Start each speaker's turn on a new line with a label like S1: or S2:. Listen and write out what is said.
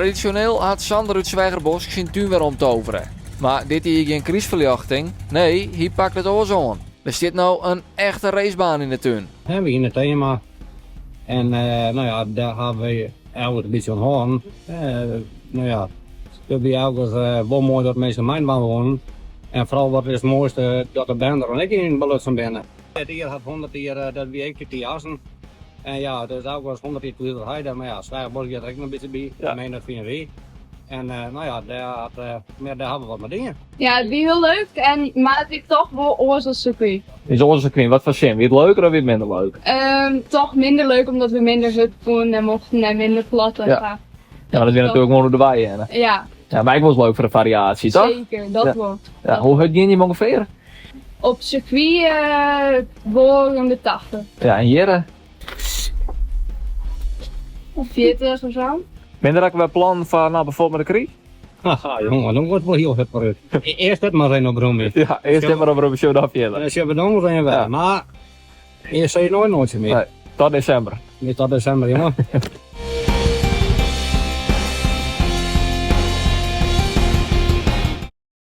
S1: Tradisjoneel hat Sander út Sweagerbosk syn tún wer omtovere. Mar dit jier gjin krystferljochting, nee, hy pakt it oars oan. Der stiet no in echte racebaan yn de tún.
S2: We hiene it tema en no ja, dêr hawwe wy elk in bytsje oan hâlden. No ja, it wie elkes wol moai dat minsken meidwaan woenen. En foaral wat is it moaiste, dat de bern der dan ek yn belutsen binne. Dit jier hat 100 jier, dat wie ek út dy Assen. En ja, dus elk 100 jier Twizelerheide, mar ja, Sweagerbosk giet der ek noch in bytsje by, ja. Meen dat fine wy. En no ja, dêr hat, ja, dêr hawwe we wat mei dien.
S3: Ja, it wie hiel leuk, en, mar it wie toch wol oars as sirkwy.
S1: Is oars as sirkwy, wat foar sin? Wie it leuker of wie it minder leuk?
S3: Um, toch minder leuk omdat we minder hurd koenen en mochten en minder plat en
S1: ja.
S3: sa.
S1: Ja, mar dat wie natuerlik gewoan oer de wei hinne.
S3: Ja.
S1: Ja, mar ek wolris leuk foar de fariaasje, toch?
S3: Seker, dat
S1: ja.
S3: wol.
S1: Ja, hoe hurd gean jim ûngefear?
S3: Op sirkwy uh, wol rûn de 80.
S1: Ja, en hjir?
S3: 40 of sa.
S1: Binne der ek wer plannen foar no, bijvoorbeeld met de kryst?
S2: Haha, jonge, dan wurdt wol hiel hurd foarút. Earst dit mar even opromje.
S1: Ja, earst dit mar opromje, sjogge we dan fierder.
S2: Dan sjogge we dan wol even wer.
S1: Ja.
S2: Mar earst sis noait noait tsjin my.
S1: Nee, tot desimber.
S2: Tot desimber, jonge.